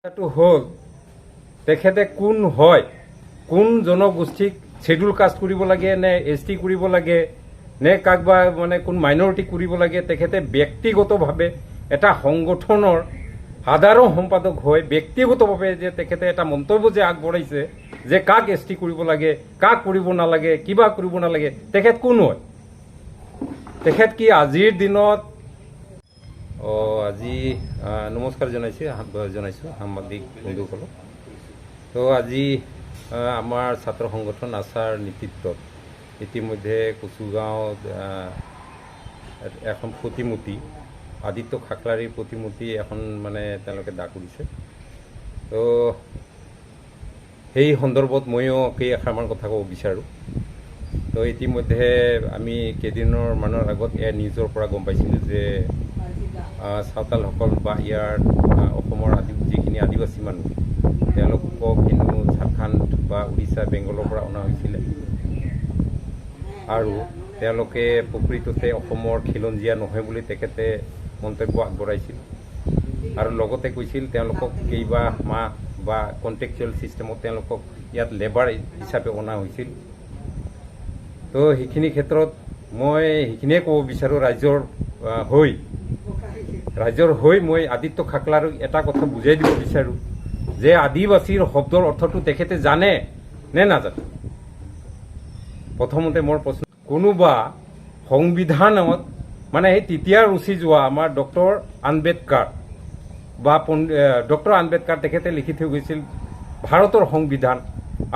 কথাটো হ'ল, তেখেতে কোন হয়, কোন জনগোষ্ঠীক শ্বেডিউল কাষ্ট কৰিব লাগে নে এছ টি কৰিব লাগে নে কাক বা মানে কোন মাইনৰিটি কৰিব লাগে, তেখেতে ব্যক্তিগতভাৱে এটা সংগঠনৰ সাধাৰণ সম্পাদক হৈ ব্যক্তিগতভাৱে যে তেখেতে এটা মন্তব্য যে আগবঢ়াইছে যে কাক এছ টি কৰিব লাগে, কাক কৰিব নালাগে, কিবা কৰিব নালাগে, তেখেত কোন হয়? তেখেত কি আজিৰ দিনত? আজি নমস্কাৰ জনাইছোঁ সাংবাদিক বন্ধুসকলক। তো আজি আমাৰ ছাত্ৰ সংগঠন আছাৰ নেতৃত্বত ইতিমধ্যে কচুগাঁৱত এখন প্ৰতিমূৰ্তি, আদিত্য খাখলাৰীৰ প্ৰতিমূৰ্তি এখন মানে তেওঁলোকে দাহ কৰিছে। তো সেই সন্দৰ্ভত ময়ো কেইআষাৰমান কথা ক'ব বিচাৰোঁ। তো ইতিমধ্যে আমি কেইদিনৰ মানৰ আগত এয়া নিউজৰ পৰা গম পাইছিলোঁ যে চাওতালসকল বা ইয়াৰ অসমৰ যিখিনি আদিবাসী মানুহ, তেওঁলোকক হেনো ঝাৰখণ্ড বা উৰিষ্যা, বেংগলৰ পৰা অনা হৈছিলে আৰু তেওঁলোকে প্ৰকৃততে অসমৰ খিলঞ্জীয়া নহয় বুলি তেখেতে মন্তব্য আগবঢ়াইছিল আৰু লগতে কৈছিল তেওঁলোকক কেইবা মাহ বা কণ্ট্ৰেকচুৱেল ছিষ্টেমত তেওঁলোকক ইয়াত লেবাৰ হিচাপে অনা হৈছিল। তো সেইখিনি ক্ষেত্ৰত মই সেইখিনিয়ে ক'ব বিচাৰোঁ, ৰাজ্যৰ হৈ মই আদিত্য খাকলাৰক এটা কথা বুজাই দিব বিচাৰোঁ যে আদিবাসীৰ শব্দৰ অৰ্থটো তেখেতে জানে নে নাজানে? প্ৰথমতে মোৰ প্ৰশ্ন, কোনোবা সংবিধানত মানে সেই তেতিয়া ৰচি যোৱা আমাৰ ডক্টৰ আম্বেদকাৰ বা ডক্টৰ আম্বেদকাৰ, তেখেতে লিখি থৈ গৈছিল ভাৰতৰ সংবিধান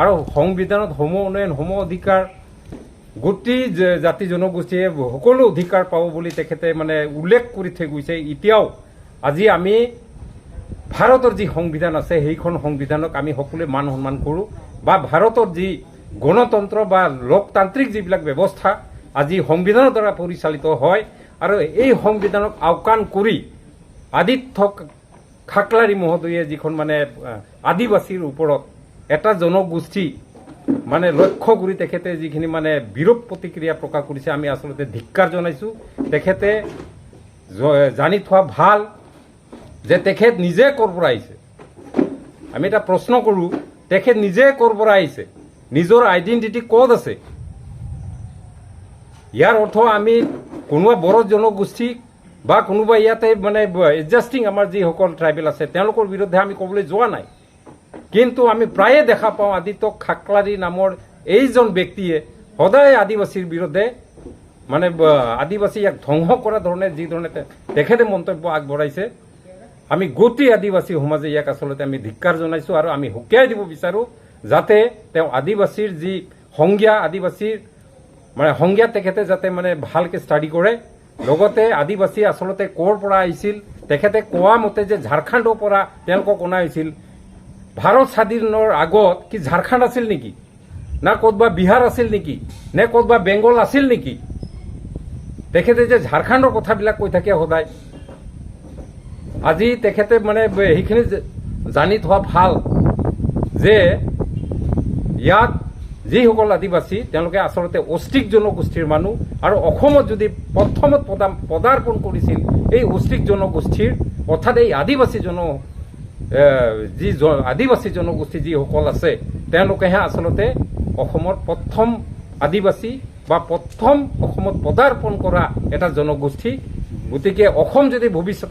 আৰু সংবিধানত সম উন্নয়ন, সম অধিকাৰ, গোটেই জাতি জনগোষ্ঠীয়ে সকলো অধিকাৰ পাব বুলি তেখেতে মানে উল্লেখ কৰি থৈ গৈছে। এতিয়াও আজি আমি ভাৰতৰ যি সংবিধান আছে, সেইখন সংবিধানক আমি সকলোৱে মান সন্মান কৰোঁ বা ভাৰতৰ যি গণতন্ত্ৰ বা লোকতান্ত্ৰিক যিবিলাক ব্যৱস্থা আজি সংবিধানৰ দ্বাৰা পৰিচালিত হয় আৰু এই সংবিধানক আওকাণ কৰি আদিত্য খাকলাৰী মহোদয়ে যিখন মানে আদিবাসীৰ ওপৰত এটা জনগোষ্ঠী মানে লক্ষ্য কৰি তেখেতে যিখিনি মানে বিৰূপ প্ৰতিক্ৰিয়া প্ৰকাশ কৰিছে, আমি আচলতে ধিক্কাৰ জনাইছোঁ। তেখেতে জানি থোৱা ভাল যে তেখেত নিজে ক'ৰ পৰা আহিছে। আমি এটা প্ৰশ্ন কৰোঁ, তেখেত নিজে ক'ৰ পৰা আহিছে? নিজৰ আইডেণ্টিটি ক'ত আছে? ইয়াৰ অৰ্থ আমি কোনোবা বড়ো জনগোষ্ঠীক বা কোনোবা ইয়াতে মানে এডজাষ্টিং আমাৰ যিসকল ট্ৰাইবেল আছে, তেওঁলোকৰ বিৰুদ্ধে আমি ক'বলৈ যোৱা নাই। কিন্তু আমি প্ৰায়ে দেখা পাওঁ, আদিত্য খাকলাৰী নামৰ এইজন ব্যক্তিয়ে সদায় আদিবাসীৰ বিৰুদ্ধে মানে আদিবাসী ইয়াক ধ্বংস কৰা ধৰণে যি ধৰণে তেখেতে মন্তব্য আগবঢ়াইছে, আমি গোটেই আদিবাসী সমাজে ইয়াক আচলতে আমি ধিক্কাৰ জনাইছোঁ আৰু আমি সকীয়াই দিব বিচাৰোঁ যাতে তেওঁ আদিবাসীৰ যি সংজ্ঞা, আদিবাসীৰ মানে সংজ্ঞা তেখেতে যাতে মানে ভালকে ষ্টাডি কৰে। লগতে আদিবাসী আচলতে ক'ৰ পৰা আহিছিল, তেখেতে কোৱা মতে যে ঝাৰখণ্ডৰ পৰা তেওঁলোকক অনা হৈছিল, ভাৰত স্বাধীনৰ আগত কি ঝাৰখণ্ড আছিল নেকি, না ক'তবা বিহাৰ আছিল নেকি, নে ক'তবা বেংগল আছিল নেকি? তেখেতে যে ঝাৰখণ্ডৰ কথাবিলাক কৈ থাকে সদায়, আজি তেখেতে মানে সেইখিনি জানি থোৱা ভাল যে ইয়াত যিসকল আদিবাসী, তেওঁলোকে আচলতে অষ্ট্ৰিক জনগোষ্ঠীৰ মানুহ আৰু অসমত যদি প্ৰথমত পদাৰ্পণ কৰিছিল এই অষ্ট্ৰিক জনগোষ্ঠীৰ, অৰ্থাৎ এই আদিবাসী জন যি আদিবাসী জনগোষ্ঠী যিসকল আছে, তেওঁলোকেহে আচলতে অসমৰ প্ৰথম আদিবাসী বা প্ৰথম অসমত পদাৰ্পণ কৰা এটা জনগোষ্ঠী। গতিকে অসম যদি ভৱিষ্যতে